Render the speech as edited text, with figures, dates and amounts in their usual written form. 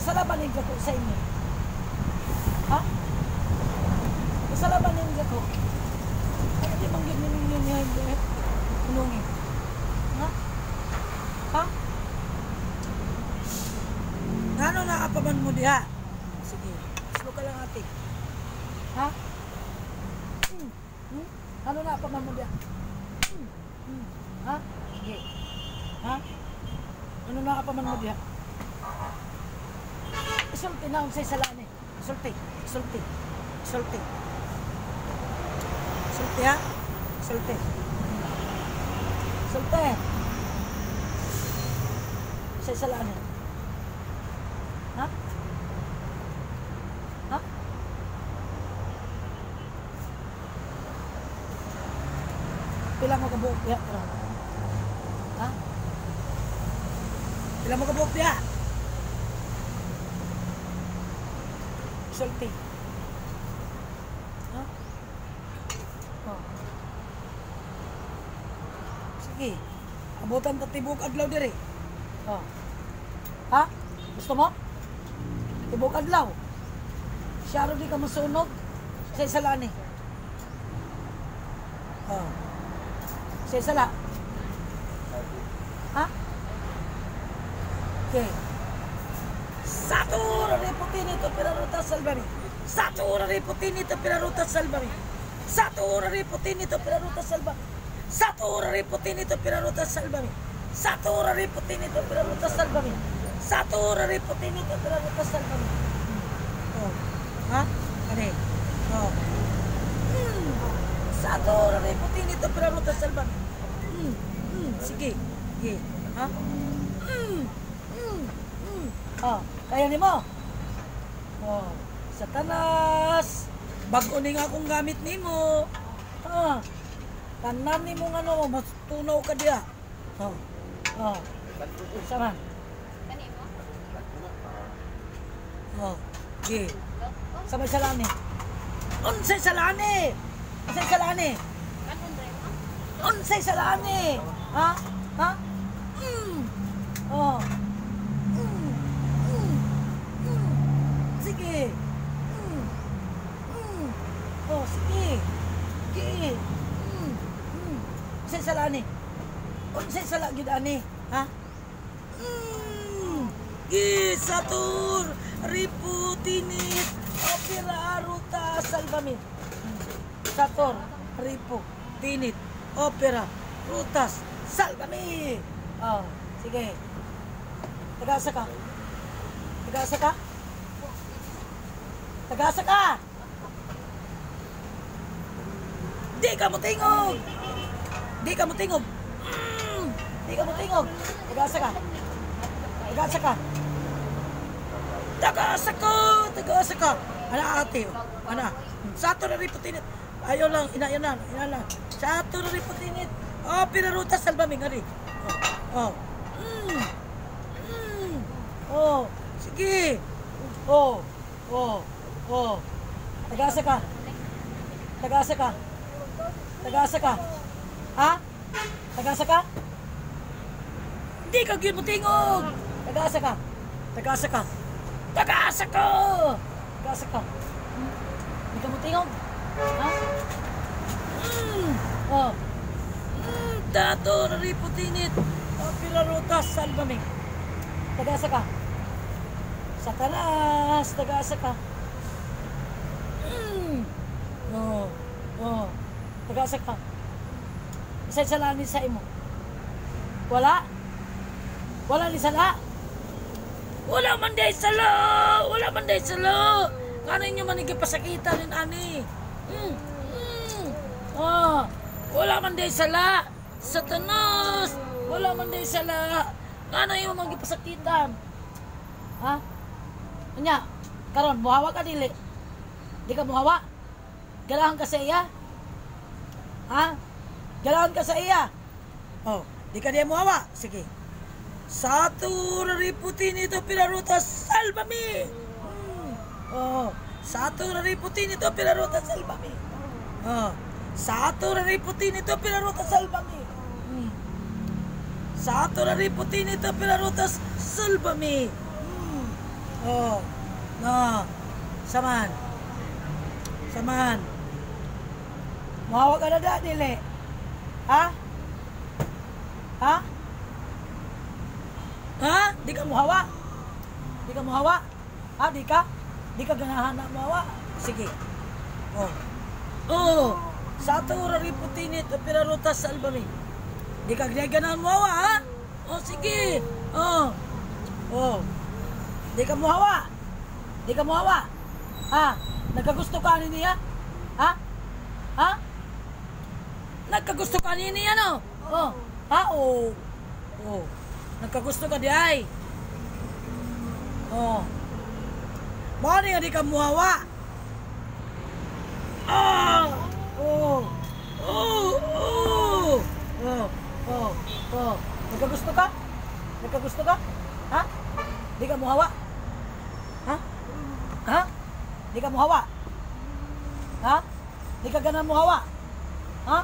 Kasalaban ning dako sa inyo. Ha? Kasalaban ning dako. Ano di man gyud ninyo niya hindi? Unungi. Ha? Ha? Ngano na apaman mo diha? Sige. Slow ka lang, ate. Ha? Hmm. Hmm? Ano na apaman mo diha? Hmm. Hmm. Ha? Sige. Ha? Ano na apaman mo diha? Isulti na unsay sala ni. Isulti, isulti. Isulti. Isulti ha? Isulti. Isulti. Unsay sala ni? Ha? Ha? Pila mo kabuok diha karon? Ha? Pila mo kabuok diha? Isulti. Ha? Oh. Sige. Abutan ta tibok adlaw diri. Oh. Ha? Gusto mo? Tibok adlaw. Siya ro di ka masunog sa sala ni. Oh. Sa sala. Ha? Okay. Satura riputinito piraruta salvami. Satura riputinito piraruta salvami. Satura riputinito piraruta salvami. Satura riputinito piraruta salvami. Satura riputinito piraruta salvami. Satura riputinito piraruta salvami. Oh. Ha? Kani. Oh. Satura riputinito piraruta salvami. Sige. Sige. Ha? Oh, kaya nimo. Oh, Satanas. Bag-o ni nga akong gamit nimo. Ah. Tanan nimo nga no, mas tunaw ka diha. Oh. Oh. Sama. Kani mo? Oh. Sige. Sabay salani. Unsay salani? Unsay salani? Kanon rin mo? Unsay salani? Ha? Ha? Oh. Sige. Oh, sige. Sige. Unsay salani? Unsay sala gyud ani? Ha? Gisatur riputinit opera ruta salvami. Sator ripo tinit opera rutas salvami. Oh, sige. Tagasa ka. Tagasa ka. Tagasa ka. Di ka mo tingog. Di ka mo tingog. Di ka mo tingog. Tagasa ka. Tagasa ka. Tagasa ka. Tagasa ka. Ana ate. Ana. Sato na riputinit. Ayaw lang. Ina na. Ina na. Sato na riputinit. Oh, pinarutas salvami. Ngari. Oh. Oh. Oh. Sige. Oh. Oh. Oh. Tagasa ka. Tagasa ka. Tagasa ka. Ha? Tagasa ka? Di ka gyud mo tingog. Tagasa ka. Tagasa ka. Tagasa ka. Tagasa ka. Di ka mo tingog. Ha? Oh. Tato riputinit. Pirarutas salvami. Tagasa ka. Satanas, tagasa ka. Oh. Oh. Tagasa ka. Isa sala ni sa imo. Wala? Wala ni sala? Wala man day sala! Wala man day sala! Ngano inyo man gipasakitan nin ani? Oh, wala man day sala! Satanas! Wala man day sala! Ngano inyo man gipasakitan? Ha? Anya, karon muhawa ka dili? Di ka muhawa? Galahan ka sa iya? Ha? Galahan ka sa iya? Oh, di ka diya muhawa? Sige. Satura riputinito piraruta salvami. Oh, satura riputinito piraruta salvami. Oh, satura riputinito piraruta salvami. Satura riputinito piraruta salvami. Oh. No. Saman. Saman. Muhawa ka na da, dili. Ha? Ha? Ha? Di ka muhawa? Di ka muhawa? Ha? Di ka? Di ka ganahan na muhawa? Sige. Oh. Oh. Sa ato ora riputinit o pirarutas sa albami. Di ka ganahan muhawa, ha? Oh, sige. Oh. Oh. Di ka muhawa. Di ka muhawa. Ha? Nagkagusto ka ani niya? Ha? Ha? Nagkagusto ka ani niya, no? Oh. Ha? Oh. Oh. Nagkagusto ka di ay. Oh. Mao ni nga di ka muhawa. Ah! Oh. Oh. Oh. Oh. Oh. Oh. Nagkagusto ka? Nagkagusto ka? Ha? Di ka muhawa? Ha? Ha? Di ka muhawa? Ha? Di ka ganan muhawa? Ha?